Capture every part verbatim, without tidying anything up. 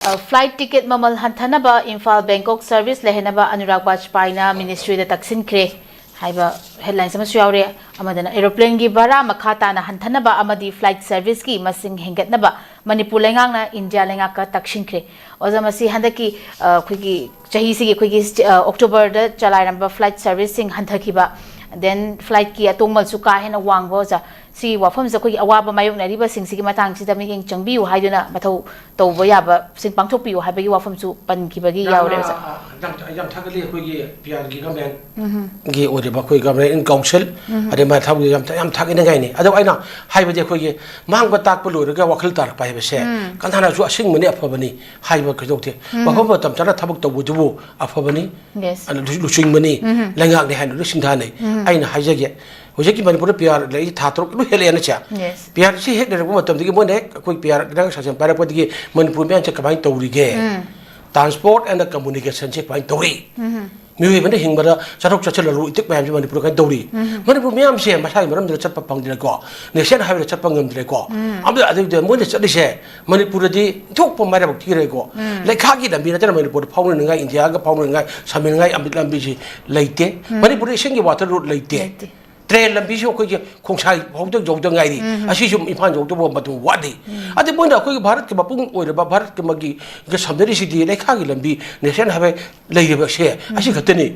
Flight ticket ꯃꯃꯜ ꯍꯟꯊꯅꯕ Imphal Bangkok service ꯂꯩꯍꯟꯅꯕ Anurag ꯕꯥꯖꯄꯥꯏꯅ ꯃꯤꯅꯤꯁꯇ꯭ꯔꯤꯗ ꯇꯛꯁꯤꯟꯈ꯭ꯔꯦ ꯍꯥꯏꯕ headlines ꯑꯃꯁꯨ ꯌꯥꯎꯔꯦ꯫ ꯑꯃꯗꯅ ꯑꯦꯔꯣꯄ꯭ꯂꯦꯟꯒꯤ ꯚꯔꯥ ꯃꯈꯥ ꯇꯥꯅ ꯍꯟꯊꯅꯕ ꯑꯃꯗꯤ ꯐ꯭ꯂꯥꯏꯠ ꯁꯔꯚꯤꯁꯀꯤ ꯃꯁꯤꯡ ꯍꯦꯟꯒꯠꯅꯕ ꯃꯅꯤꯄꯨꯔ ꯂꯩꯉꯥꯛꯅ ꯏꯟꯗꯤꯌꯥ ꯂꯩꯉꯥꯛꯀ ꯇꯛꯁꯤꯟꯈ꯭ꯔꯦ꯫ ꯑꯣꯖꯥ, ꯃꯁꯤ ꯍꯟꯗꯛꯀꯤ, ꯑ, ꯑꯩꯈꯣꯏꯒꯤ ꯆꯍꯤꯁꯤꯒꯤ ꯑꯩꯈꯣꯏꯒꯤ ꯁ꯭ꯇꯦ-, ꯑ, ꯑꯣꯛꯇꯣꯕꯔꯗ ꯆꯂꯥꯏꯔꯝꯕ ꯐ꯭ꯂꯥꯏꯠ ꯁꯔꯚꯤꯁꯁꯤꯡ ꯍꯟꯊꯈꯤꯕ, then ꯐ꯭ꯂꯥꯏꯠꯀꯤ ꯑꯇꯣꯡꯃꯜꯁꯨ ꯀꯥ ꯍꯦꯟꯅ ꯋꯥꯡꯕ, ꯑꯣꯖꯥ꯫ ꯁꯤ ꯋꯥꯐꯝꯁꯦ ꯑꯩꯈꯣꯏꯒꯤ ꯑꯋꯥꯕ ꯃꯥꯌꯣꯛꯅꯔꯤꯕꯁꯤꯡꯁꯤꯒꯤ ꯃꯇꯥꯡꯁꯤꯗ ꯃꯤꯠꯌꯦꯡ ꯆꯪꯕꯤꯌꯨ ꯍꯥꯏꯗꯨꯅ ꯃꯊꯧ ꯇꯧꯕ ꯌꯥꯕꯁꯤꯡ ꯄꯥꯡꯊꯣꯛꯄꯤꯌꯨ ꯍꯥꯏꯕꯒꯤ ꯋꯥꯐꯝꯁꯨ ꯄꯟꯈꯤꯕꯒꯤ ꯌꯥꯎꯔꯦ, ꯑꯣꯖꯥ꯫ ꯌꯥꯝ, ꯌꯥꯝ ꯊꯥꯒꯠꯂꯤ ꯑꯩꯈꯣꯏꯒꯤ ꯄꯤ ꯑꯥꯔꯒꯤ ꯒꯃꯦꯟꯒꯤ ꯑꯣꯏꯔꯤꯕ ꯑꯩꯈꯣꯏ ꯒꯃꯦꯟ ꯏꯟ ꯀꯥꯎꯟꯁꯤꯜ, ꯑꯗꯩ ꯃꯥ ꯊꯕꯛ ꯌꯥꯝ, ꯌꯥꯝ ꯊꯥꯒꯠꯅꯤꯡꯉꯥꯏꯅꯤ꯫ ꯑꯗꯣ ꯑꯩꯅ ꯍꯥꯏꯕꯗꯤ ꯑꯩꯈꯣꯏꯒꯤ ꯃꯥꯡꯕ ꯇꯥꯛꯄ ꯂꯣꯏꯔꯒ ꯋꯥꯈꯜ ꯇꯥꯔꯛꯄ ꯍꯥꯏꯕꯁꯦ ꯀꯅꯥꯅꯁꯨ ꯑꯁꯤꯡꯕꯅꯤ ꯑꯐꯕꯅꯤ ꯍꯥꯏꯕ ꯀꯩꯗꯧꯗꯦ꯫ ꯃꯐꯝ ꯃꯇꯝ ꯆꯥꯅ ꯊꯕꯛ ꯇꯧꯕꯗꯨꯕꯨ ꯑꯐꯕꯅꯤ꯫ Yes. ꯑꯗꯨ ꯂꯨ-, ꯂꯨꯆꯤꯡꯕꯅꯤ, ꯂꯩꯉꯥꯛꯅꯤ ꯍꯥꯏꯅ ꯂꯣꯏ ꯁꯤꯡꯊꯥꯅꯩ꯫ ꯑꯩꯅ ꯍꯥꯏꯖꯒꯦ, ꯍꯧꯖꯤꯛꯀꯤ ꯃꯅꯤꯄꯨꯔꯗ ꯄꯤ ꯑꯥꯔ ꯂꯩꯔꯤꯁꯦ ꯊꯥ ꯇꯔꯨꯛ ꯂꯣꯏ ꯍꯦꯜꯂꯛꯑꯦꯅ ꯆꯦ꯫ Yes. ꯄꯤ ꯑꯥꯔ ꯁꯤ ꯍꯦꯛ ꯂꯩꯔꯛꯄ ꯃꯇꯝꯗꯒꯤ ꯃꯣꯏꯅ ꯍꯦꯛ ꯑꯩꯈꯣꯏ ꯄꯤ ꯑꯥꯔ ꯏꯔꯥꯡ ꯁꯥꯁꯟ ꯄꯥꯏꯔꯛꯄꯗꯒꯤ ꯃꯅꯤꯄꯨꯔ ꯃꯌꯥꯝꯁꯦ ꯀꯃꯥꯏꯅ ꯇꯧꯔꯤꯒꯦ? Transport and communication ꯁꯦ ꯀꯃꯥꯏꯅ ꯇꯧꯔꯤ? ꯃꯤꯑꯣꯏꯕꯅ ꯍꯤꯡꯕꯗ ꯆꯠꯊꯣꯛ ꯆꯠꯁꯤꯟ ꯂꯂꯣꯟ ꯏꯇꯤꯛ ꯃꯌꯥꯝꯁꯦ ꯃꯅꯤꯄꯨꯔ ꯀꯃꯥꯏꯅ ꯇꯧꯔꯤ? ꯃꯅꯤꯄꯨꯔ ꯃꯤꯌꯥꯝꯁꯦ ꯃꯁꯥꯒꯤ ꯃꯔꯝꯗ ꯆꯠꯄ ꯐꯪꯗ꯭ꯔꯦꯀꯣ, ꯅꯦꯁꯅꯦꯜ ꯍꯥꯏꯋꯦꯗ ꯆꯠꯄ ꯉꯝꯗ꯭ꯔꯦꯀꯣ꯫ ꯑꯗꯨ, ꯑꯗꯨꯗ ꯃꯣꯏꯅ ꯆꯠꯂꯤꯁꯦ ꯃꯅꯤꯄꯨꯔꯗꯗꯤ ꯏꯟꯊꯣꯛꯄ ꯃꯥꯏꯔꯥꯏꯕꯛ ꯊꯤꯈ꯭ꯔꯦꯀꯣ꯫ ꯂꯩꯈꯥꯒꯤ ꯂꯝꯕꯤ ꯅꯠꯇꯅ ꯃꯅꯤꯄꯨꯔꯗ ꯐꯥꯎꯅꯅꯤꯡꯉꯥꯏ, ꯏꯟꯗꯤꯌꯥꯒ ꯐꯥꯎꯅꯅꯤꯡꯉꯥꯏ, ꯁꯝꯅꯅꯤꯡꯉꯥꯏ ꯑꯝ-, ꯂꯝꯕꯤꯁꯤ ꯂꯩꯇꯦ꯫ ꯃꯅꯤꯄꯨꯔꯗ ꯏꯁꯤꯡꯒꯤ ꯋꯥꯇꯔ ꯔꯣꯗ ꯂꯩꯇꯦ꯫ ꯂꯩꯇꯦ꯫ ꯇ꯭ꯔꯦꯟ ꯂꯝꯕꯤꯁꯨ ꯑꯩꯈꯣꯏꯒꯤ ꯈꯣꯡꯁꯥꯏ ꯐꯥꯎꯗ ꯌꯧꯗ ꯉꯥꯏꯔꯤ꯫ ꯑꯁꯤꯁꯨ ꯏꯝꯐꯥꯜ ꯌꯧꯗꯧꯕ ꯃꯇꯝ ꯋꯥꯠꯂꯤ꯫ ꯑꯗꯩ ꯃꯣꯏꯅ ꯑꯩꯈꯣꯏꯒꯤ ꯚꯥꯔꯠꯀꯤ ꯃꯄꯨꯡ ꯑꯣꯏꯔꯕ ꯚꯥꯔꯠꯀꯤ ꯃꯥꯒꯤ ꯁꯝꯅꯔꯤꯁꯤꯗꯤ ꯂꯩꯈꯥꯒꯤ ꯂꯝꯕꯤ, ꯅꯦꯁꯅꯦꯜ ꯍꯥꯏꯋꯦ ꯂꯩꯔꯤꯕꯁꯦ ꯑꯁꯤ ꯈꯛꯇꯅꯤ꯫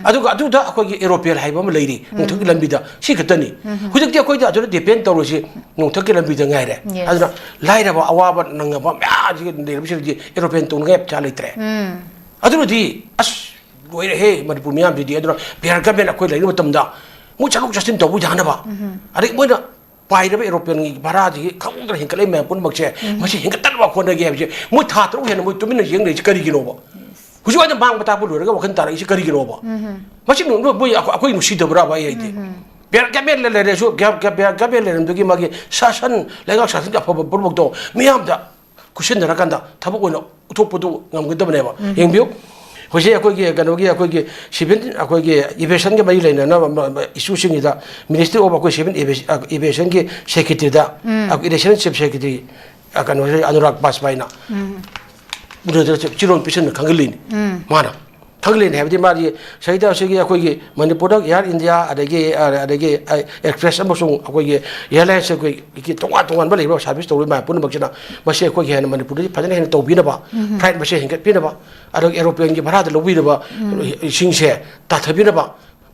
ꯑꯗꯨꯒ ꯑꯗꯨꯗ ꯑꯩꯈꯣꯏꯒꯤ ꯑꯦꯔꯣꯄ꯭ꯂꯦꯟ ꯍꯥꯏꯕ ꯑꯃ ꯂꯩꯔꯤ, ꯅꯣꯡꯊꯛꯀꯤ ꯂꯝꯕꯤꯗ, ꯁꯤ ꯈꯛꯇꯅꯤ꯫ ꯍꯧꯖꯤꯛꯇꯤ ꯑꯩꯈꯣꯏꯗ ꯑꯗꯨꯗ ꯗꯤꯄꯦꯟ ꯇꯧꯔꯤꯁꯤ ꯅꯣꯡꯊꯛꯀꯤ ꯂꯝꯕꯤꯗ ꯉꯥꯏꯔꯦ꯫ Yes. ꯑꯗꯨꯅ ꯂꯥꯏꯔꯕ ꯑꯋꯥꯕ ꯅꯪꯉꯕ ꯃꯌꯥꯝꯁꯤ ꯂꯩꯔꯤꯕꯁꯤꯡꯗꯤ ꯑꯦꯔꯣꯄ꯭ꯂꯦꯟ ꯇꯣꯡꯅꯤꯡꯉꯥꯏ ꯄꯩꯁꯥ ꯂꯩꯇ꯭ꯔꯦ꯫ ꯑꯗꯨꯅꯗꯤ ꯑꯁ ꯂꯣꯏꯔꯦꯍꯦ ꯃꯅꯤꯄꯨꯔ ꯃꯤꯌꯥꯝꯁꯤꯗꯤ꯫ ꯑꯗꯨꯅ ꯄꯤ ꯑꯥꯔ ꯒꯃꯦꯟ ꯑꯩꯈꯣꯏ ꯂꯩꯔꯤꯕ ꯃꯇꯝꯗ ꯃꯣꯏ ꯆꯠꯊꯣꯛ ꯆꯠꯁꯤꯟ ꯇꯧꯕ ꯌꯥꯅꯕ, ꯑꯗꯩ ꯃꯣꯏꯅ ꯄꯥꯏꯔꯤꯕ ꯑꯦꯔꯣꯄ꯭ꯂꯦꯟꯒꯤ ꯚꯔꯥꯁꯤꯒꯤ ꯈꯪꯍꯧꯗꯅ ꯍꯦꯟꯒꯠꯂꯛꯏ ꯃꯌꯥꯝ ꯄꯨꯝꯅꯃꯛꯁꯦ, ꯃꯁꯤ ꯍꯦꯟꯒꯠꯇꯅꯕ ꯍꯣꯠꯅꯒꯦ ꯍꯥꯏꯕꯁꯦ ꯃꯣꯏ ꯊꯥ ꯇꯔꯨꯛ ꯍꯦꯟꯅ ꯃꯣꯏ ꯇꯨꯃꯤꯟꯅ ꯌꯦꯡ ꯂꯩꯔꯤꯁꯦ ꯀꯔꯤꯒꯤꯅꯣꯕ? ꯍꯧꯖꯤꯛ ꯋꯥꯏꯗ ꯃꯥꯡꯕ ꯇꯥꯛꯄ ꯂꯣꯏꯔꯒ ꯋꯥꯈꯜ ꯇꯥꯔꯛꯏꯁꯦ ꯀꯔꯤꯒꯤꯅꯣꯕ? ꯃꯁꯤ ꯅꯣꯏ, ꯃꯣꯏ ꯑꯩꯈꯣꯏ, ꯑꯩꯈꯣꯏ ꯅꯨꯡꯁꯤꯗꯕ꯭ꯔꯥꯕ ꯑꯩ ꯍꯥꯏꯗꯤ? ꯄꯤ ꯑꯥꯔ ꯒꯃꯦꯟ ꯂꯩꯔꯁꯨ, ꯒ꯭ꯌꯥ-, ꯒ꯭ꯌꯥ-, ꯄꯤ ꯑꯥꯔ ꯒꯃꯦꯟ ꯂꯩꯔꯝꯕꯒꯤ ꯃꯥꯒꯤ ꯁꯥꯁꯟ, ꯂꯩꯉꯥꯛ ꯁꯥꯁꯟꯒꯤ ꯑꯐꯕ ꯄꯨꯝꯅꯃꯛꯇꯣ ꯃꯤꯌꯥꯝꯗ ꯈꯨꯠꯁꯤꯟꯅꯔꯀꯥꯟꯗ ꯊꯕꯛ ꯑꯣꯏꯅ ꯎꯠꯊꯣꯛꯄꯗꯨ ꯉꯝꯒꯗꯕꯅꯦꯕ꯫ ꯌꯦꯡꯕꯤꯌꯨ, ꯍꯧꯖꯤꯛ ꯑꯩꯈꯣꯏꯒꯤ ꯀꯩꯅꯣꯒꯤ, ꯑꯩꯈꯣꯏꯒꯤ ꯁꯤꯚꯤꯜ, ꯑꯩꯈꯣꯏꯒꯤ ꯑꯦꯚꯤꯌꯦꯁꯟꯒ ꯃꯔꯤ ꯂꯩꯅꯅꯕ ꯃ-, ꯃ-, ꯏꯁꯨꯁꯤꯡꯁꯤꯗ Ministry of ꯑꯩꯈꯣꯏ ꯁꯤꯚꯤꯜ ꯑꯦꯚꯤ-, ꯑ, ꯑꯦꯚꯤꯌꯦꯁꯟꯒꯤ ꯁꯦꯀ꯭ꯔꯦꯇꯔꯤꯗ, ꯑ, ꯑꯦꯗꯤꯁꯅꯦꯜ ꯆꯤꯐ ꯁꯦꯀ꯭ꯔꯦꯇꯔꯤ, ꯑ, ꯀꯩꯅꯣꯁꯦ ꯑꯅꯨꯔꯥꯒ ꯕꯥꯖꯄꯥꯏꯅ ꯎꯅꯗꯅ ꯆꯤꯔꯣꯟ ꯄꯤꯁꯟꯅ ꯈꯪꯍꯜꯂꯤꯅꯤ꯫ ꯃꯥꯅ ꯈꯪꯍꯜꯂꯤꯅꯤ ꯍꯥꯏꯕꯗꯤ ꯃꯥꯗꯤ ꯁꯍꯤꯗ ꯑꯁꯤꯒꯤ ꯑꯩꯈꯣꯏꯒꯤ ꯃꯅꯤꯄꯨꯔꯗ Air India ꯑꯗꯒꯤ ꯑꯗꯒꯤ Express ꯑꯃꯁꯨꯡ ꯑꯩꯈꯣꯏꯒꯤ airlines ꯑꯩꯈꯣꯏꯒꯤ ꯇꯣꯉꯥꯟ ꯇꯣꯉꯥꯟꯕ ꯂꯩꯔꯤꯕ service ꯇꯧꯔꯤꯕ ꯃꯌꯥꯝ ꯄꯨꯝꯅꯃꯛꯁꯤꯅ ꯃꯁꯤ ꯑꯩꯈꯣꯏꯒꯤ ꯍꯦꯟꯅ ꯃꯅꯤꯄꯨꯔꯗꯒꯤ ꯐꯖꯅ ꯍꯦꯟꯅ ꯇꯧꯕꯤꯅꯕ, flight ꯃꯁꯤꯡ ꯍꯦꯟꯒꯠꯄꯤꯅꯕ, ꯑꯗꯨꯒ aeroplaneꯒꯤ ꯚꯔꯥꯗ ꯂꯧꯕꯤꯔꯤꯕ ꯁꯤꯡꯁꯦ ꯇꯥꯊꯕꯤꯅꯕ,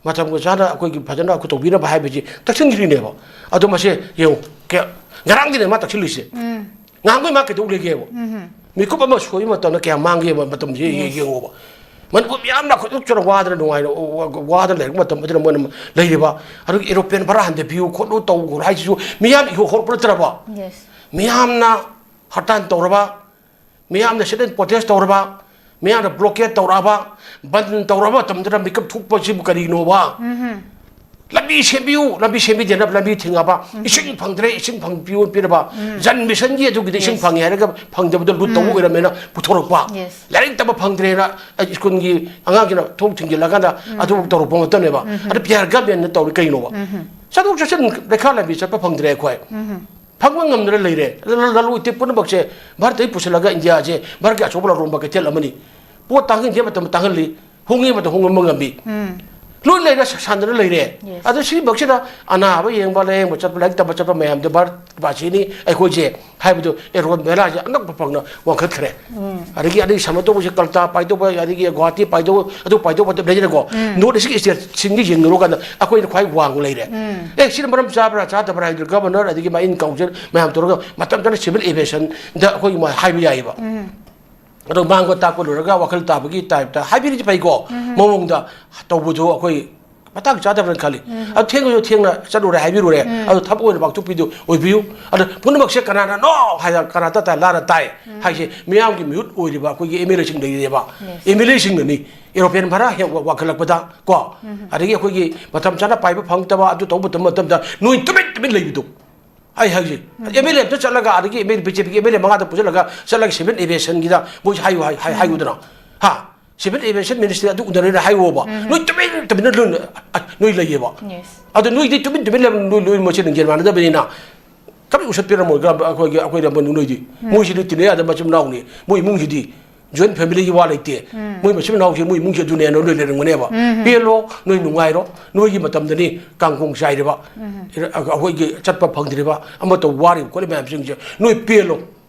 ꯃꯇꯝꯒ ꯆꯥꯅ ꯑꯩꯈꯣꯏꯒꯤ ꯐꯖꯅ ꯑꯩꯈꯣꯏ ꯇꯧꯕꯤꯅꯕ ꯍꯥꯏꯕꯁꯤ ꯇꯛꯁꯤꯟꯈ꯭ꯔꯤꯅꯦꯕ꯫ ꯑꯗꯣ ꯃꯁꯦ ꯌꯦꯡꯉꯨ, ꯀꯌꯥ-, ꯉꯔꯥꯡꯗꯤꯅꯦ ꯃꯥ ꯇꯛꯁꯤꯜꯂꯤꯁꯦ꯫ ꯉꯍꯥꯟꯈꯣꯏ ꯃꯥ ꯀꯩꯗꯧ ꯂꯩꯒꯦꯕ? ꯃꯤꯀꯨꯞ ꯑꯃ ꯁꯣꯏꯕ ꯃꯇꯝꯗ ꯀꯌꯥ ꯃꯥꯡꯒꯦꯕ ꯃꯇꯝꯁꯦ ꯌꯦ-, Yes. ꯌꯦꯡꯉꯣꯕ꯫ ꯃꯅꯤꯄꯨꯔ ꯃꯤꯌꯥꯝꯅ ꯈꯣꯏꯗꯣꯛꯆꯔ ꯋꯥꯗꯅ ꯅꯨꯡꯉꯥꯏꯅ ꯋꯥ-, ꯋꯥꯗꯅ ꯂꯩꯔꯛꯄ ꯃꯇꯝ ꯑꯗꯨꯅ ꯃꯣꯏꯅ ꯂꯩꯔꯤꯕ ꯑꯗꯨꯒꯤ aeroplane ꯚꯔꯥ ꯍꯟꯊꯕꯤꯌꯨ ꯈꯣꯠꯂꯨ ꯇꯧ ꯍꯥꯏꯁꯤꯁꯨ ꯃꯤꯌꯥꯝ ꯏꯍꯣ ꯍꯧꯔꯛꯄ ꯅꯠꯇ꯭ꯔꯕ? Yes. ꯃꯤꯌꯥꯝꯅ ꯍꯔꯇꯥꯟ ꯇꯧꯔꯕ, ꯃꯤꯌꯥꯝꯅ sit-in protest ꯇꯧꯔꯕ, ꯃꯤꯌꯥꯝꯅ blockade ꯇꯧꯔꯛꯑꯕ, ꯕꯟ ꯇꯧꯔꯕ ꯃꯇꯝꯗꯨꯗ ꯃꯤꯀꯞ ꯊꯣꯛꯄꯁꯤꯕꯨ ꯀꯔꯤꯅꯣꯕ? ꯂꯝꯕꯤ ꯁꯦꯝꯕꯤꯌꯨ, ꯂꯝꯕꯤ ꯁꯦꯝꯕꯤꯗꯅꯕ ꯂꯝꯕꯤ ꯊꯤꯡꯉꯕ, ꯏꯁꯤꯡ ꯐꯪꯗ꯭ꯔꯦ, ꯏꯁꯤꯡ ꯐꯪꯕꯤꯌꯨ ꯄꯤꯔꯕ, ꯖꯟ ꯃꯤꯁꯟꯒꯤ ꯑꯗꯨꯒꯤꯗꯤ ꯏꯁꯤꯡ Yes. ꯐꯪꯉꯦ ꯍꯥꯏꯔꯒ ꯐꯪꯗꯕꯗꯣ ꯂꯨꯠ ꯇꯧꯕ ꯑꯣꯏꯔꯝꯃꯦꯅ ꯄꯨꯊꯣꯔꯛꯄ꯫ Yes. ꯂꯥꯏꯔꯤꯛ ꯇꯝꯕ ꯐꯪꯗ꯭ꯔꯦꯅ, ꯑ, ꯁ꯭ꯀꯨꯜꯒꯤ ꯑꯉꯥꯡꯁꯤꯅ ꯊꯣꯡ ꯊꯤꯡꯖꯤꯜꯂꯒꯅ ꯑꯗꯨ ꯇꯧꯔꯛꯄ ꯃꯇꯝꯅꯦꯕ꯫ ꯑꯗꯨ ꯄꯤꯌꯔ ꯒꯃꯦꯟꯅ ꯇꯧꯔꯤ ꯀꯩꯅꯣꯕ? ꯆꯠꯊꯣꯛ ꯆꯠꯁꯤꯟ ꯂꯩꯈꯥ ꯂꯝꯕꯤ ꯆꯠꯄ ꯐꯪꯗ꯭ꯔꯦ ꯑꯩꯈꯣꯏ꯫ ꯐꯪꯕ ꯉꯝꯗꯅ ꯂꯩꯔꯦ꯫ ꯂ-, ꯂ-, ꯂꯂꯣꯟ ꯏꯇꯤꯛ ꯄꯨꯝꯅꯃꯛꯁꯦ ꯚꯥꯔꯠꯇꯒꯤ ꯄꯨꯁꯤꯜꯂꯒ ꯏꯟꯗꯤꯌꯥꯁꯦ ꯚꯥꯔꯠꯀꯤ ꯑꯆꯧꯕ ꯂꯂꯣꯟꯕ ꯀꯩꯊꯦꯜ ꯑꯃꯅꯤ꯫ ꯄꯣꯠ ꯇꯥꯡꯍꯟꯒꯦ ꯃꯇꯝꯗ ꯇꯥꯡꯍꯜꯂꯤ, ꯍꯣꯡꯉꯦ ꯃꯇꯝ ꯍꯣꯡꯍꯟꯕ ꯉꯝꯃꯤ꯫ ꯂꯣꯏ ꯂꯩꯔ ꯁ-, ꯁꯥꯟꯗꯅ ꯂꯩꯔꯦ꯫ Yes. ꯑꯗꯣ ꯁꯤꯃꯛꯁꯤꯗ ꯑꯅꯥꯕ ꯌꯦꯡꯕ, ꯂꯥꯌꯦꯡꯕ ꯆꯠꯄ, ꯂꯥꯏꯔꯤꯛ ꯇꯝꯕ ꯆꯠꯄ ꯃꯌꯥꯝꯗꯣ ꯚꯥꯔꯠ ꯚꯥꯁꯤꯅꯤ ꯑꯩꯈꯣꯏꯁꯦ ꯍꯥꯏꯕꯗꯨ ꯑꯦꯔꯣꯟ ꯃꯦꯂꯥꯁꯦ ꯑꯅꯛꯄ ꯐꯪꯅ ꯋꯥꯡꯈꯠꯈ꯭ꯔꯦ꯫ ꯑꯗꯒꯤ ꯑꯗꯒꯤ ꯁꯝꯅ ꯇꯧꯕꯁꯦ ꯀꯜꯀꯇꯥ ꯄꯥꯏꯗꯧꯕ, ꯑꯗꯒꯤ ꯒꯨꯋꯥꯍꯥꯇꯤ ꯄꯥꯏꯗꯧꯕ, ꯑꯗꯨ ꯄꯥꯏꯗꯧꯕ ꯑꯗꯨꯝ ꯂꯩꯗꯅꯀꯣ꯫ North East state ꯁꯤꯡꯗꯤ ꯌꯦꯡꯅꯔꯨꯀꯥꯟꯗ ꯑꯩꯈꯣꯏꯅ ꯈ꯭ꯋꯥꯏ ꯋꯥꯡꯅ ꯂꯩꯔꯦ꯫ ꯑꯦ, ꯁꯤꯅ ꯃꯔꯝ ꯆꯥꯕ꯭ꯔꯥ ꯆꯥꯗꯕ꯭ꯔꯥ ꯍꯥꯏꯗꯨ ꯒꯕꯔꯅꯔ ꯑꯗꯒꯤ ꯃꯥꯏ ꯏꯟ ꯀꯥꯎꯟꯁꯤꯜ ꯃꯌꯥꯝ ꯇꯧꯔꯒ ꯃꯇꯝ ꯆꯥꯅ civil aviationꯗ ꯑꯩꯈꯣꯏꯒꯤ ꯃꯥ-, ꯍꯥꯏꯕ ꯌꯥꯏꯑꯕ꯫ ꯑꯗꯣ ꯃꯥꯡꯕ ꯇꯥꯛꯄ ꯂꯣꯏꯔꯒ ꯋꯥꯈꯜ ꯇꯥꯕꯒꯤ typeꯇ ꯍꯥꯏꯕꯤꯔꯗꯤ ꯐꯩꯀꯣ꯫ ꯃꯑꯣꯡꯗ ꯇꯧꯕꯗꯣ ꯑꯩꯈꯣꯏ ꯃꯇꯥꯡ ꯆꯥꯗꯕ꯭ꯔꯅ ꯈꯜꯂꯤ꯫ ꯑꯗꯨ ꯊꯦꯡꯅꯁꯨ ꯊꯦꯡꯅ ꯆꯠꯂꯨꯔꯦ ꯍꯥꯏꯕꯤꯔꯨꯔꯦ꯫ ꯑꯗꯨ ꯊꯕꯛ ꯑꯣꯏꯅ ꯄꯥꯡꯊꯣꯛꯄꯤꯗꯨ ꯑꯣꯏꯕꯤꯌꯨ꯫ ꯑꯗꯣ ꯄꯨꯝꯅꯃꯛꯁꯦ ꯀꯅꯥꯅꯅꯣ ꯍꯥꯏꯅ ꯀꯅꯥ ꯇꯥ ꯇꯥ ꯂꯥꯟꯅ ꯇꯥꯏ ꯍꯥꯏꯁꯦ ꯃꯤꯌꯥꯝꯒꯤ ꯃꯤꯍꯨꯠ ꯑꯣꯏꯔꯤꯕ ꯑꯩꯈꯣꯏꯒꯤ MLAꯁꯤꯡ ꯂꯩꯔꯤꯕ꯫ Yes. MLAꯁꯤꯡꯅꯅꯤ꯫ Aeroplane ꯚꯔꯥ ꯍꯦꯛ ꯋꯥ-, ꯋꯥꯡꯈꯠꯂꯛꯄꯗ ꯀꯣ, ꯑꯗꯒꯤ ꯑꯩꯈꯣꯏꯒꯤ ꯃꯇꯝ ꯆꯥꯅ ꯄꯥꯏꯕ ꯐꯪꯉꯛꯇꯕ ꯑꯗꯨ ꯇꯧꯕ ꯃꯇꯝ-, ꯃꯇꯝꯗ ꯅꯣꯏ ꯇꯨꯃꯤꯟ ꯇꯨꯃꯤꯟ ꯂꯩꯕꯗꯣ꯫ ꯑꯩ ꯍꯥꯏꯁꯦ, MLA ꯑꯝꯇ ꯆꯠꯂꯒ, ꯑꯗꯒꯤ MLA, BJPꯒꯤ MLA ꯃꯉꯥꯗ ꯄꯨꯁꯤꯜꯂꯒ ꯆꯠꯂꯒ civil aviationꯒꯤꯗ ꯃꯣꯏꯁꯦ ꯍꯥꯏꯌꯨ, ꯍꯥꯏ-, ꯍꯥꯏ-, ꯍꯥꯏꯌꯨꯗꯅ꯫ ꯍꯥ? Civil aviation ministry ꯑꯗꯨ ꯎꯅꯔꯦꯅ ꯍꯥꯏꯌꯨꯕ꯫ ꯅꯣꯏ ꯇꯨꯃꯤꯟ ꯇꯨꯃꯤꯟꯅ ꯅꯣꯏ, ꯑ, ꯅꯣꯏ ꯂꯩꯌꯦꯕ꯫ Yes. ꯑꯗꯣ ꯅꯣꯏꯗꯤ ꯇꯨꯃꯤꯟ ꯇꯨꯃꯤꯟ ꯂꯩꯕ, ꯅꯣꯏ, ꯅꯣꯏ ꯃꯁꯦꯟ ꯂꯤꯡꯖꯦꯜ ꯃꯥꯟꯅꯗꯕꯅꯤꯅ ꯀꯔꯤ ꯎꯁꯠꯄꯤꯔꯝꯃꯣꯏ? ꯀꯔꯝꯕ ꯑꯩꯈꯣꯏꯒꯤ, ꯑꯩꯈꯣꯏ ꯂꯝꯕ ꯅꯣꯏꯗꯤ? ꯃꯣꯏꯁꯤꯗꯤ ꯇꯤꯟꯅ ꯌꯥꯗꯕ ꯃꯆꯤꯟ ꯃꯅꯥꯎꯅꯤ꯫ ꯃꯣꯏ ꯏꯃꯨꯡꯁꯤꯗꯤ joint family ꯒꯤ ꯋꯥ ꯂꯩꯇꯦ꯫ ꯃꯣꯏ ꯃꯆꯤꯟ ꯃꯅꯥꯎꯁꯦ ꯃꯣꯏ ꯏꯃꯨꯡꯁꯦ ꯑꯗꯨꯅꯦꯅ ꯂꯣꯏ ꯂꯩꯔꯝꯒꯅꯦꯕ꯫ ꯄꯦꯜꯂꯣ, ꯅꯣꯏ ꯅꯨꯡꯉꯥꯏꯔꯣ꯫ ꯅꯣꯏꯒꯤ ꯃꯇꯝꯗꯅꯤ ꯀꯥꯡꯈꯣꯡ ꯆꯥꯏꯔꯤꯕ, ꯑꯩꯈꯣꯏꯒꯤ ꯆꯠꯄ ꯐꯪꯗ꯭ꯔꯤꯕ, ꯑꯃ ꯇꯧꯕ ꯋꯥꯔꯤꯕ ꯈꯣꯠꯂꯤꯕ ꯃꯌꯥꯝꯁꯤꯡꯁꯦ꯫ ꯅꯣꯏ ꯄꯦꯜꯂꯣ,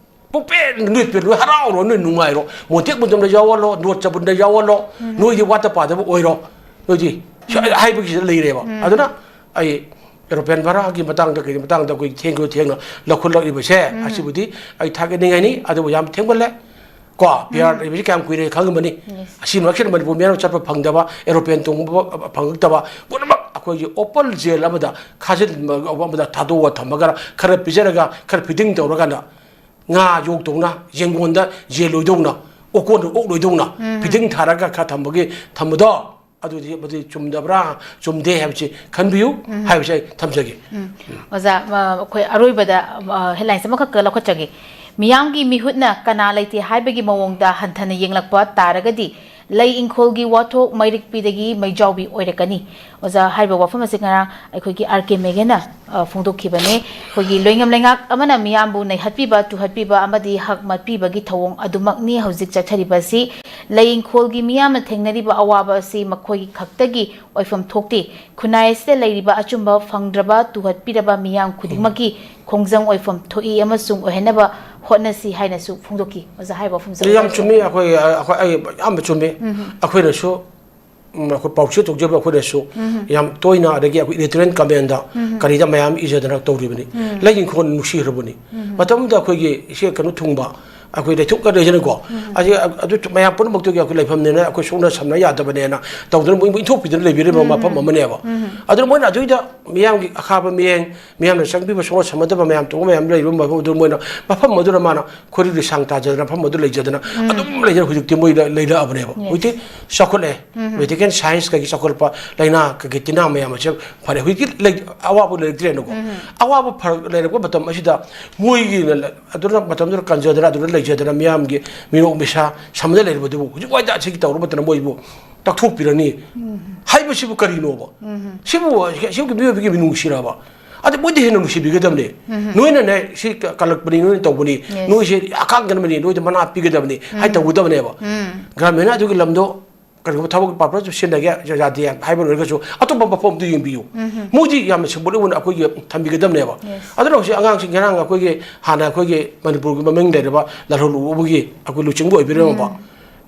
ꯄꯨꯡꯄꯦꯟ ꯅꯣꯏ ꯄꯦꯜꯂꯣ, ꯅꯣꯏ ꯍꯔꯥꯎꯔꯣ, ꯅꯣꯏ ꯅꯨꯡꯉꯥꯏꯔꯣ꯫ ꯃꯣꯟꯇꯦꯛ ꯃꯇꯝꯗ ꯌꯥꯎꯍꯜꯂꯣ, ꯅꯣꯠ ꯆꯕꯨꯟꯗ ꯌꯥꯎꯍꯜꯂꯣ꯫ ꯅꯣꯏꯗꯤ ꯋꯥꯠꯇ ꯄꯥꯗꯕ ꯑꯣꯏꯔꯣ꯫ ꯅꯣꯏꯗꯤ ꯁꯤ ꯍꯥꯏꯕꯒꯤꯁꯤꯗ ꯂꯩꯔꯦꯕ꯫ ꯑꯗꯨꯅ ꯑꯩ aeroplane ꯚꯔꯥꯒꯤ ꯃꯇꯥꯡꯗ, ꯀꯩꯒꯤ ꯃꯇꯥꯡꯗ ꯑꯩꯈꯣꯏ ꯊꯦꯡꯁꯨ ꯊꯦꯡꯅ ꯂꯧꯈꯠꯂꯛꯂꯤꯕꯁꯦ, ꯑꯁꯤꯕꯨꯗꯤ ꯑꯩ ꯊꯥꯒꯠꯅꯤꯡꯉꯥꯏꯅꯤ꯫ ꯑꯗꯨꯕꯨ ꯌꯥꯝ ꯊꯦꯡꯃꯜꯂꯦ꯫ ꯀꯣ, ꯄꯤ ꯑꯥꯔ ꯂꯩꯕꯁꯤ ꯀꯌꯥꯝ ꯀꯨꯏꯔꯦ ꯈꯪꯉꯝꯃꯅꯤ꯫ ꯑꯁꯤ ꯃꯔꯛꯁꯤꯗ ꯃꯅꯤꯄꯨꯔ ꯃꯤꯌꯥꯝꯅ ꯆꯠꯄ ꯐꯪꯗꯕ, aeroplane ꯇꯣꯡꯕ ꯐꯪꯉꯛꯇꯕ, ꯄꯨꯝꯅꯃꯛ ꯑꯩꯈꯣꯏꯒꯤ open jail ꯑꯃꯗ ꯈꯥꯖꯤꯟꯕ ꯑꯃꯗ ꯊꯥꯗꯣꯛꯑ ꯊꯝꯃꯒ, ꯈꯔ ꯄꯤꯖꯔꯒ, ꯈꯔ feeding ꯇꯧꯔꯀꯥꯟꯗ, ꯉꯥ ꯌꯣꯛꯇꯧꯅ, ꯌꯦꯡꯒꯣꯟꯗ ꯌꯦꯟ ꯂꯣꯏꯗꯧꯅ, ꯑꯣꯀꯣꯟꯗ ꯑꯣꯛ ꯂꯣꯏꯗꯧꯅ feeding ꯊꯥꯔꯒ ꯈꯔ ꯊꯝꯕꯒꯤ, ꯊꯝꯕꯗꯣ, ꯑꯗꯨꯗꯤ ꯃꯗꯨ ꯆꯨꯝꯗꯕ꯭ꯔꯥ, ꯆꯨꯝꯗꯦ ꯍꯥꯏꯕꯁꯤ ꯈꯟꯕꯤꯌꯨ ꯍꯥꯏꯕꯁꯤ ꯑꯩ ꯊꯝꯖꯒꯦ꯫ ꯑꯣꯖꯥ, ꯃ-, ꯑꯩꯈꯣꯏ ꯑꯔꯣꯏꯕꯗ, ꯑ, headlines ꯑꯃꯈꯛꯀ ꯂꯧꯈꯠꯆꯒꯦ꯫ ꯃꯤꯌꯥꯝꯒꯤ ꯃꯤꯍꯨꯠꯅ ꯀꯅꯥ ꯂꯩꯇꯦ ꯍꯥꯏꯕꯒꯤ ꯃꯑꯣꯡꯗ ꯍꯟꯊꯅ ꯌꯦꯡꯂꯛꯄ ꯇꯥꯔꯒꯗꯤ ꯂꯩ ꯏꯪꯈꯣꯜꯒꯤ ꯋꯥꯊꯣꯛ ꯃꯩꯔꯤꯛꯄꯤꯗꯒꯤ ꯃꯩꯖꯥꯎꯕꯤ ꯑꯣꯏꯔꯛꯀꯅꯤ꯫ ꯑꯣꯖꯥ, ꯍꯥꯏꯔꯤꯕ ꯋꯥꯐꯝ ꯑꯁꯤ ꯉꯔꯥꯡ ꯑꯩꯈꯣꯏꯒꯤ ꯑꯥꯔ ꯀꯦ ꯃꯦꯒꯦꯅ, ꯑ, ꯐꯣꯡꯗꯣꯛꯈꯤꯕꯅꯦ꯫ ꯑꯩꯈꯣꯏꯒꯤ ꯂꯣꯏꯉꯝ ꯂꯩꯉꯥꯛ ꯑꯃꯅ ꯃꯤꯌꯥꯝꯕꯨ ꯅꯩꯍꯠꯄꯤꯕ, ꯇꯨꯍꯠꯄꯤꯕ ꯑꯃꯗꯤ ꯍꯛ ꯃꯠꯄꯤꯕꯒꯤ ꯊꯧꯑꯣꯡ ꯑꯗꯨꯃꯛꯅꯤ ꯍꯧꯖꯤꯛ ꯆꯠꯊꯔꯤꯕ ꯑꯁꯤ꯫ ꯂꯩ ꯏꯪꯈꯣꯜꯒꯤ ꯃꯤꯌꯥꯝꯅ ꯊꯦꯡꯅꯔꯤꯕ ꯑꯋꯥꯕ ꯑꯁꯤ ꯃꯈꯣꯏꯒꯤ ꯈꯛꯇꯒꯤ ꯑꯣꯏꯐꯝ ꯊꯣꯛꯇꯦ꯫ ꯈꯨꯟꯅꯥꯏ ꯑꯁꯤꯗ ꯂꯩꯔꯤꯕ ꯑꯆꯨꯝꯕ ꯐꯪꯗ꯭ꯔꯕ, ꯇꯨꯍꯠꯄꯤꯔꯕ ꯃꯤꯌꯥꯝ ꯈꯨꯗꯤꯡꯃꯛꯀꯤ ꯈꯣꯡꯖꯪ ꯑꯣꯏꯐꯝ ꯊꯣꯛꯏ ꯑꯃꯁꯨꯡ ꯑꯣꯏꯍꯟꯅꯕ ꯍꯣꯠꯅꯁꯤ ꯍꯥꯏꯅꯁꯨ ꯐꯣꯡꯗꯣꯛꯈꯤ꯫ ꯑꯣꯖꯥ, ꯍꯥꯏꯕ ꯋꯥꯐꯝꯁꯦ ꯌꯥꯝ ꯆꯨꯝꯃꯤ꯫ ꯑꯩꯈꯣꯏ, ꯑꯩꯈꯣꯏ, ꯑꯩ ꯑꯌꯥꯝꯕ ꯆꯨꯝꯃꯤ꯫ ꯑꯩꯈꯣꯏꯅꯁꯨ, ꯎꯝ, ꯑꯩꯈꯣꯏ ꯄꯥꯎꯆꯦ ꯇꯧꯖꯕ ꯑꯩꯈꯣꯏꯅꯁꯨ ꯌꯥꯝ ꯇꯣꯏꯅ, ꯑꯗꯒꯤ ꯑꯩꯈꯣꯏ editorial comment ꯗ ꯀꯔꯤꯗ ꯃꯌꯥꯝ ꯏꯖꯗꯅ ꯇꯧꯔꯤꯕꯅꯤ꯫ ꯂꯩ ꯏꯪꯈꯣꯜ ꯅꯨꯡꯁꯤꯈ꯭ꯔꯕꯅꯤ꯫ ꯃꯇꯝꯗꯨꯗ ꯑꯩꯈꯣꯏꯒꯤ ꯏꯆꯦ ꯀꯩꯅꯣ ꯊꯨꯡꯕ, ꯑꯩꯈꯣꯏ ꯂꯩꯊꯣꯛꯀꯗꯣꯏꯁꯤꯅꯀꯣ꯫ ꯑꯁꯤ, ꯑꯗꯨ ꯃꯌꯥꯝ ꯄꯨꯝꯅꯃꯛꯇꯨꯒꯤ ꯑꯩꯈꯣꯏ ꯂꯩꯐꯝꯅꯦꯅ, ꯑꯩꯈꯣꯏ ꯁꯣꯛꯅ ꯁꯝꯅ ꯌꯥꯗꯕꯅꯦꯅ ꯇꯧꯗꯅ ꯃꯣꯏꯕꯨ ꯏꯟꯊꯣꯛꯄꯤꯗꯅ ꯂꯩꯕꯤꯔꯤꯕ ꯃꯐꯝ ꯑꯃꯅꯦꯕ꯫ ꯑꯗꯨꯅ ꯃꯣꯏꯅ ꯑꯗꯨꯏꯗ ꯃꯤꯌꯥꯝꯒꯤ ꯑꯈꯥꯕ ꯃꯤꯠꯌꯦꯡ, ꯃꯤꯌꯥꯝꯅ ꯆꯪꯕꯤꯕ ꯁꯣꯛꯅ ꯁꯝꯅꯗꯕ ꯃꯌꯥꯝ, ꯇꯧꯕ ꯃꯌꯥꯝ ꯂꯩꯔꯤꯕ ꯃꯐꯝ ꯑꯗꯨ ꯃꯣꯏꯅ ꯃꯐꯝ ꯑꯗꯨꯅ ꯃꯥꯅ ꯈꯣꯏꯔꯤ ꯂꯤꯁꯥꯡ ꯇꯥꯖꯗꯅ ꯃꯐꯝ ꯑꯗꯨ ꯂꯩꯖꯗꯅ ꯑꯗꯨꯝ ꯂꯩꯖꯅ ꯍꯧꯖꯤꯛꯇꯤ ꯃꯣꯏ ꯂꯩ-, ꯂꯩꯔꯛꯑꯕꯅꯦꯕ꯫ ꯍꯧꯖꯤꯛꯇꯤ ꯆꯥꯎꯈꯠꯂꯦ꯫ Medical science ꯀꯒꯤ ꯆꯥꯎꯈꯠꯂꯛꯄ, ꯂꯥꯏꯅꯥ ꯀꯒꯤ ꯇꯤꯟꯅꯥ ꯃꯌꯥꯝ ꯑꯁꯦ ꯐꯔꯦ꯫ ꯍꯧꯖꯤꯛꯇꯤ ꯂꯩ-, ꯑꯋꯥꯕ ꯂꯩꯔꯛꯇ꯭ꯔꯦꯅꯀꯣ꯫ ꯑꯋꯥꯕ ꯐꯔꯛ ꯂꯩꯔꯛꯄ ꯃꯇꯝ ꯑꯁꯤꯗ ꯃꯣꯏꯒꯤ ꯑꯗꯨꯅ ꯃꯇꯝꯗꯨꯗ ꯀꯟꯖꯗꯅ, ꯑꯗꯨꯗ ꯂꯩꯖꯗꯅ, ꯃꯤꯌꯥꯝꯒꯤ ꯃꯤꯅꯣꯛ ꯃꯤꯁꯥ ꯁꯝꯅ ꯂꯩꯔꯕꯗꯨꯕꯨ ꯍꯧꯖꯤꯛ ꯋꯥꯏꯗ ꯑꯁꯤꯒꯤ ꯇꯧꯔꯕꯗꯅ ꯃꯣꯏꯕꯨ ꯇꯛꯊꯣꯛꯄꯤꯔꯅꯤ ꯍꯥꯏꯕꯁꯤꯕꯨ ꯀꯔꯤꯅꯣꯕ? ꯁꯤꯕꯨ, ꯁꯤꯕꯨ ꯃꯤꯑꯣꯏꯕꯒꯤ ꯃꯤꯅꯨꯡꯁꯤꯔꯕ? ꯑꯗ ꯃꯣꯏꯗꯤ ꯍꯦꯟꯅ ꯅꯨꯡꯁꯤꯕꯤꯒꯗꯕꯅꯦ꯫ ꯅꯣꯏꯅꯅꯦ ꯁꯤ ꯀ-, ꯀꯜꯂꯛꯄꯅꯤ, ꯅꯣꯏꯅ ꯇꯧꯕꯅꯤ, Yes. ꯅꯣꯏꯁꯦ ꯑꯀꯥꯡꯒꯅꯕꯅꯤ, ꯅꯣꯏꯗ ꯃꯅꯥ ꯄꯤꯒꯗꯕꯅꯤ ꯍꯥꯏ ꯇꯧꯒꯗꯕꯅꯦꯕ꯫ ꯒ꯭ꯔꯥꯃꯤꯅ ꯑꯗꯨꯒꯤ ꯂꯝꯗꯣ ꯀꯔꯤꯒꯨꯝꯕ ꯊꯕꯛ purpose ꯁꯤꯖꯤꯟꯅꯒꯦ ꯌꯥꯗꯦ ꯍꯥꯏꯕ ꯑꯣꯏꯔꯒꯁꯨ ꯑꯇꯣꯞꯄ ꯃꯐꯝ ꯑꯃꯗ ꯌꯦꯡꯕꯤꯌꯨ꯫ ꯃꯣꯏꯗꯤ ꯌꯥꯝꯅ symbolic ꯑꯣꯏꯅ ꯑꯩꯈꯣꯏꯒꯤ ꯊꯝꯕꯤꯒꯗꯕꯅꯦꯕ꯫ Yes. ꯑꯗꯨꯅ ꯍꯧꯖꯤꯛ ꯑꯉꯥꯡꯁꯤꯡ ꯉꯔꯥꯡ ꯑꯩꯈꯣꯏꯒꯤ ꯍꯥꯟꯅ ꯑꯩꯈꯣꯏꯒꯤ ꯃꯅꯤꯄꯨꯔꯒꯤ ꯃꯃꯤꯡ ꯂꯩꯔꯕ ꯂꯥꯜꯍꯧꯂꯨꯕꯒꯤ ꯑꯩꯈꯣꯏ ꯂꯨꯆꯤꯡꯕ ꯑꯣꯏꯕꯤꯔꯝꯕ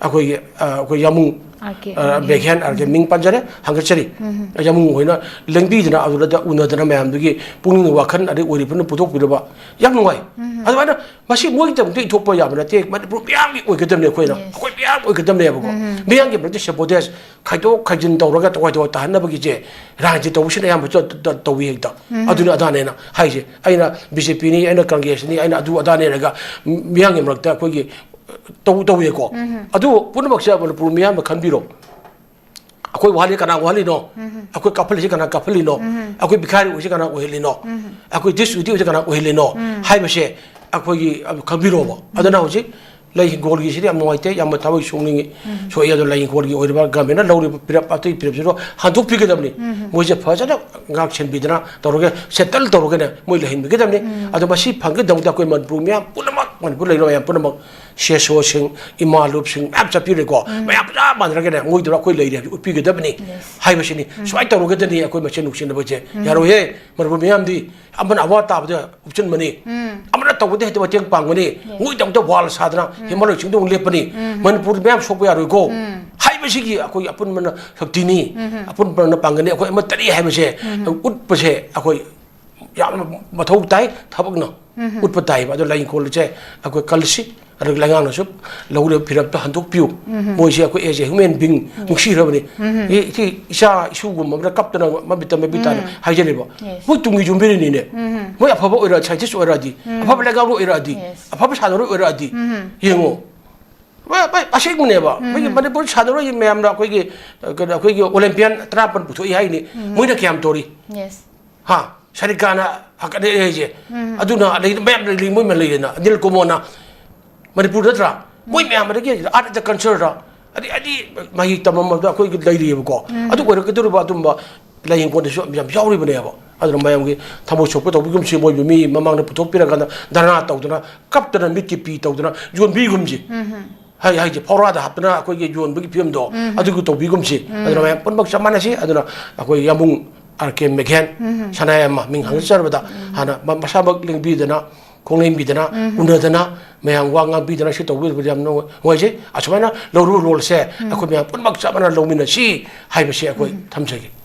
ꯑꯩꯈꯣꯏꯒꯤ, ꯑ, ꯑꯩꯈꯣꯏ ꯌꯥꯃꯨꯡ, ꯑꯥꯔ ꯀꯦ ꯑ, ꯃꯦꯘꯦꯟ, ꯑꯥꯔ ꯀꯦ ꯃꯤꯡ ꯄꯟꯖꯔꯦ, ꯍꯪꯒꯠꯆꯔꯤ꯫ ꯌꯥꯃꯨꯡ ꯍꯣꯏꯅ ꯂꯦꯡꯕꯤꯗꯅ ꯑꯗꯨꯗ ꯎꯅꯗꯅ ꯃꯌꯥꯝꯗꯨꯒꯤ ꯄꯨꯛꯅꯤꯡ ꯋꯥꯈꯜ ꯑꯗꯩ ꯑꯣꯏꯔꯤꯕꯅ ꯄꯨꯊꯣꯛꯄꯤꯔꯕ ꯌꯥꯝ ꯅꯨꯡꯉꯥꯏ꯫ ꯑꯗꯨꯃꯥꯏꯅ ꯃꯁꯤ ꯃꯣꯏꯒꯤꯗꯃꯛꯇ ꯏꯊꯣꯛꯄ ꯌꯥꯕ ꯅꯠꯇꯦ, ꯃꯅꯤꯄꯨꯔ ꯃꯤꯌꯥꯝꯒꯤ ꯑꯣꯏꯒꯗꯕꯅꯦ ꯑꯩꯈꯣꯏꯅ꯫ Yes. ꯑꯩꯈꯣꯏ ꯃꯤꯌꯥꯝ ꯑꯣꯏꯒꯗꯕꯅꯦꯕꯀꯣ꯫ ꯃꯤꯌꯥꯝꯒꯤ ꯃꯔꯛꯇ sabotage, ꯈꯥꯏꯗꯣꯛ ꯈꯥꯏꯖꯤꯟ ꯇꯧꯔꯒ ꯇꯣꯈꯥꯏ ꯇꯣꯈꯥꯏ ꯇꯥꯍꯟꯅꯕꯒꯤꯁꯦ ꯔꯥꯖꯅꯤꯇꯤ ꯇꯧꯕꯁꯤꯅ ꯑꯌꯥꯝꯕ ꯇ-, ꯇ-, ꯇꯧꯋꯤ ꯍꯦꯛꯇ꯫ ꯑꯗꯨꯅ ꯑꯗꯥꯅꯦꯅ ꯍꯥꯏꯁꯦ꯫ ꯑꯩꯅ ꯕꯤ ꯖꯦ ꯄꯤꯅꯤ, ꯑꯩꯅ ꯀꯪꯒ꯭ꯔꯦꯁꯅꯤ, ꯑꯩꯅ ꯑꯗꯨ ꯑꯗꯥꯅꯦ ꯍꯥꯏꯔꯒ ꯃꯤꯌꯥꯝꯒꯤ ꯃꯔꯛꯇ ꯑꯩꯈꯣꯏꯒꯤ ꯇꯧ-, ꯇꯧꯋꯦꯀꯣ꯫ ꯑꯗꯨ ꯄꯨꯝꯅꯃꯛꯁꯦ ꯃꯅꯤꯄꯨꯔ ꯃꯤꯌꯥꯝꯅ ꯈꯟꯕꯤꯔꯣ꯫ ꯑꯩꯈꯣꯏ ꯋꯥꯍꯜꯂꯤ ꯀꯅꯥ ꯋꯥꯍꯜꯂꯤꯅꯣ? ꯑꯩꯈꯣꯏ ꯀꯥꯞꯍꯜꯂꯤꯁꯤ ꯀꯅꯥ ꯀꯥꯞꯍꯜꯂꯤꯅꯣ? ꯑꯩꯈꯣꯏ ꯚꯤꯈꯥꯔꯤ ꯑꯣꯏꯁꯤ ꯀꯅꯥ ꯑꯣꯏꯍꯜꯂꯤꯅꯣ? ꯑꯩꯈꯣꯏ ꯗꯤꯁ ꯗ꯭ꯌꯨꯇꯤ ꯑꯣꯏꯁꯤ ꯀꯅꯥ ꯑꯣꯏꯍꯜꯂꯤꯅꯣ? ꯍꯥꯏꯕꯁꯦ ꯑꯩꯈꯣꯏꯒꯤ, ꯑ, ꯈꯪꯕꯤꯔꯣꯕ꯫ ꯑꯗꯨꯅ ꯍꯧꯖꯤꯛ ꯂꯩ ꯍꯤꯡꯒꯣꯜꯒꯤꯁꯤꯗꯤ ꯌꯥꯝ ꯅꯨꯡꯉꯥꯏꯇꯦ, ꯌꯥꯝꯅ ꯊꯃꯣꯏ ꯁꯣꯛꯅꯤꯡꯉꯤ꯫ ꯁꯣꯛꯏ꯫ ꯑꯗꯣ ꯂꯩ ꯍꯤꯡꯒꯣꯜꯒꯤ ꯑꯣꯏꯔꯤꯕ ꯒꯃꯦꯟꯅ ꯂꯧꯔꯤꯕ ꯄꯤꯔꯞ, ꯑꯇꯩ ꯄꯤꯔꯞꯁꯤꯗꯣ ꯍꯟꯗꯣꯛꯄꯤꯒꯗꯕꯅꯤ꯫ ꯃꯣꯏꯁꯦ ꯐꯖꯅ ꯉꯥꯛ ꯁꯦꯟꯕꯤꯗꯅ ꯇꯧꯔꯒ settle ꯇꯧꯔꯒꯅꯦ ꯃꯣꯏ ꯂꯩꯍꯟꯕꯤꯒꯗꯕꯅꯤ꯫ ꯑꯗꯣ ꯃꯁꯤ ꯐꯪꯒꯗꯕꯗ ꯑꯩꯈꯣꯏ ꯃꯅꯤꯄꯨꯔ ꯃꯤꯌꯥꯝ ꯄꯨꯝꯅꯃꯛ, ꯃꯅꯤꯄꯨꯔ ꯂꯩꯔꯤꯕ ꯃꯌꯥꯝ ꯄꯨꯝꯅꯃꯛ ꯁꯤ ꯑꯦꯁ ꯑꯣꯁꯤꯡ, ꯏꯃꯥ ꯂꯨꯞꯁꯤꯡ ꯃꯌꯥꯝ ꯆꯠꯄꯤꯔꯦꯀꯣ꯫ ꯃꯌꯥꯝ ꯆꯞ ꯃꯥꯟꯅꯔꯒꯅꯦ ꯃꯣꯏꯗꯨꯅ ꯑꯩꯈꯣꯏ ꯂꯩꯔꯦ ꯍꯥꯏꯕꯁꯤ ꯎꯠꯄꯤꯒꯗꯕꯅꯤ ꯍꯥꯏꯕꯁꯤꯅꯤ꯫ ꯁꯨꯃꯥꯏꯅ ꯇꯧꯔꯒꯗꯅꯤ ꯑꯩꯈꯣꯏ ꯃꯁꯦꯟ ꯅꯨꯡꯁꯤꯅꯕꯁꯦ ꯌꯥꯔꯣꯏꯍꯦ꯫ ꯃꯅꯤꯄꯨꯔ ꯃꯤꯌꯥꯝꯗꯤ ꯑꯃꯅ ꯑꯋꯥ ꯇꯥꯕꯗ ꯎꯞꯆꯤꯟꯕꯅꯤ, ꯑꯃꯅ ꯇꯧꯕꯗ ꯍꯦꯛꯇ ꯃꯇꯦꯡ ꯄꯥꯡꯒꯅꯤ, ꯃꯣꯏꯗꯃꯛꯇ wall ꯁꯥꯗꯅ ꯍꯤꯃꯥꯂꯣꯏ ꯆꯤꯡꯗ ꯑꯃꯨꯛ ꯂꯦꯞꯄꯅꯤ꯫ ꯃꯅꯤꯄꯨꯔ ꯃꯌꯥꯝ ꯁꯣꯛꯄ ꯌꯥꯔꯣꯏꯀꯣ꯫ ꯍꯥꯏꯕꯁꯤꯒꯤ ꯑꯩꯈꯣꯏ ꯑꯄꯨꯟꯕꯅ ꯁꯛꯇꯤꯅꯤ, ꯑꯄꯨꯟꯕꯅ ꯄꯥꯡꯒꯅꯤ, ꯑꯩꯈꯣꯏ ꯑꯃꯠꯇꯅꯤ ꯍꯥꯏꯕꯁꯦ ꯎꯠꯄꯁꯦ ꯑꯩꯈꯣꯏ ꯌꯥꯝꯅ ꯃꯊꯧ ꯇꯥꯏ, ꯊꯕꯛꯅ ꯎꯠꯄ ꯇꯥꯏꯕ꯫ ꯑꯗꯣ ꯂꯥꯏ ꯏꯪꯈꯣꯜꯁꯦ ꯑꯩꯈꯣꯏ ꯀꯜꯂꯁꯤ, ꯑꯗꯨꯒ ꯂꯩꯉꯥꯛꯅꯁꯨ ꯂꯧꯔꯤꯕ ꯐꯤꯔꯞꯇ ꯍꯟꯗꯣꯛꯄꯤꯌꯨ꯫ ꯃꯣꯏꯁꯦ ꯑꯩꯈꯣꯏ as a human being ꯅꯨꯡꯁꯤꯔꯕꯅꯤ꯫ E-, ꯏꯆꯦ ꯏꯁꯨꯒꯨꯝꯕ ꯑꯃꯅ ꯀꯞꯇꯅ ꯃꯃꯤꯠꯇ ꯃꯃꯤꯠ ꯇꯥꯅ ꯍꯥꯏꯖꯔꯤꯕ꯫ Yes. ꯃꯣꯏ ꯇꯨꯡꯒꯤ ꯌꯨꯝꯕꯤꯔꯦꯟꯅꯤꯅꯦ꯫ ꯃꯣꯏ ꯑꯐꯕ ꯑꯣꯏꯔ-, scientist ꯑꯣꯏꯔꯛꯑꯗꯤ, ꯑꯐꯕ ꯂꯩꯉꯥꯛꯂꯣꯏ ꯑꯣꯏꯔꯛꯑꯗꯤ, Yes. ꯑꯐꯕ ꯁꯥꯟꯅꯔꯣꯏ ꯑꯣꯏꯔꯛꯑꯗꯤ, ꯌꯦꯡꯉꯣ꯫ ꯃ-, ꯃ-, ꯑꯁꯦꯡꯕꯅꯦꯕ꯫ ꯑꯩꯈꯣꯏꯒꯤ ꯃꯅꯤꯄꯨꯔ ꯁꯥꯟꯅꯔꯣꯏ ꯃꯌꯥꯝꯅ ꯑꯩꯈꯣꯏꯒꯤ, ꯑ, ꯀꯩꯅꯣ, ꯑꯩꯈꯣꯏꯒꯤ Olympian ꯇꯔꯥꯃꯥꯄꯟ ꯄꯨꯊꯣꯛꯏ ꯍꯥꯏꯅꯤ꯫ ꯃꯣꯏꯅ ꯀꯌꯥꯝ ꯇꯧꯔꯤ? Yes. ꯍꯥ? ꯁꯔꯤꯀꯥꯅ ꯍꯥꯀꯠꯂꯛꯑꯦ ꯍꯥꯏꯁꯦ꯫ ꯑꯗꯨꯅ ꯑꯗꯩ ꯃꯌꯥꯝ ꯂꯩ, ꯃꯣꯏ ꯃꯌꯥꯝ ꯂꯩꯔꯦꯅ꯫ ꯑꯅꯤꯜ ꯀꯨꯃꯣꯔꯅ ꯃꯅꯤꯄꯨꯔ ꯅꯠꯇ꯭ꯔꯥ? ꯃꯣꯏ ꯃꯌꯥꯝ ꯑꯗꯒꯤ Art of the Culture ꯔ, ꯑꯗꯩ, ꯑꯗꯩ ꯃꯍꯩ ꯇꯝꯐꯝꯗ ꯑꯩꯈꯣꯏꯒꯤ ꯂꯩꯔꯤꯑꯕꯀꯣ꯫ ꯑꯗꯨ ꯑꯣꯏꯔꯛꯀꯗꯧꯔꯤꯕ ꯑꯗꯨꯝꯕ ꯂꯥꯏꯌꯦꯡ ꯀꯣꯟꯗꯁꯨ ꯌꯥꯝ ꯌꯥꯎꯔꯤꯕꯅꯦꯕ꯫ ꯑꯗꯨꯅ ꯃꯌꯥꯝꯒꯤ ꯊꯃꯣꯏ ꯁꯣꯛꯄ ꯇꯧꯕꯤꯒꯨꯝꯁꯤ, ꯃꯣꯏꯕꯨ ꯃꯤ ꯃꯃꯥꯡꯗ ꯄꯨꯊꯣꯛꯄꯤꯔꯀꯥꯟꯗ ꯙꯔꯅꯥ ꯇꯧꯗꯅ, ꯀꯞꯇꯅ, ꯃꯤꯠꯀꯤ ꯄꯤ ꯇꯧꯗꯅ ꯌꯣꯟꯕꯤꯒꯨꯝꯁꯤ꯫ ꯎꯝ꯫ ꯍꯥꯏ-, ꯍꯥꯏꯁꯦ ꯐꯧꯔꯥꯗ ꯍꯥꯞꯇꯅ ꯑꯩꯈꯣꯏꯒꯤ ꯌꯣꯟꯕꯒꯤ ꯐꯤꯕꯝꯗꯣ, ꯎꯝ꯫ ꯑꯗꯨꯒ ꯇꯧꯕꯤꯒꯨꯝꯁꯤ꯫ ꯎꯝ꯫ ꯑꯗꯨꯅ ꯃꯌꯥꯝ ꯄꯨꯝꯅꯃꯛ ꯆꯞ ꯃꯥꯟꯅꯁꯤ꯫ ꯑꯗꯨꯅ ꯑꯩꯈꯣꯏ ꯌꯥꯝꯕꯨꯡ ꯑꯥꯔ ꯀꯦ ꯃꯦꯘꯦꯟ, ꯎꯝ꯫ ꯁꯅꯥꯌꯥꯏꯃ ꯃꯤꯡ ꯍꯪꯖꯔꯕꯗ, ꯎꯝ꯫ ꯍꯥꯟꯅ ꯃ-, ꯃꯁꯥꯃꯛ ꯂꯦꯡꯕꯤꯗꯅ, ꯈꯣꯡꯂꯦꯝꯕꯤꯗꯅ, ꯎꯝ꯫ ꯎꯅꯗꯅ, ꯃꯌꯥꯝ ꯋꯥ ꯉꯥꯡꯕꯤꯗꯅ ꯁꯤ ꯇꯧꯕꯤꯕꯗ ꯌꯥꯝ ꯅꯨꯡꯉꯥꯏ-, ꯅꯨꯡꯉꯥꯏꯖꯩ꯫ ꯑꯁꯨꯃꯥꯏꯅ ꯂꯧꯔꯨꯕ ꯔꯣꯜꯁꯦ ꯎꯝ꯫ ꯑꯩꯈꯣꯏ ꯃꯌꯥꯝ ꯄꯨꯝꯅꯃꯛ ꯆꯞ ꯃꯥꯟꯅꯅ ꯂꯧꯃꯤꯟꯅꯁꯤ ꯍꯥꯏꯕꯁꯤ ꯑꯩꯈꯣꯏ ꯎꯝ꯫ ꯊꯝꯖꯒꯦ꯫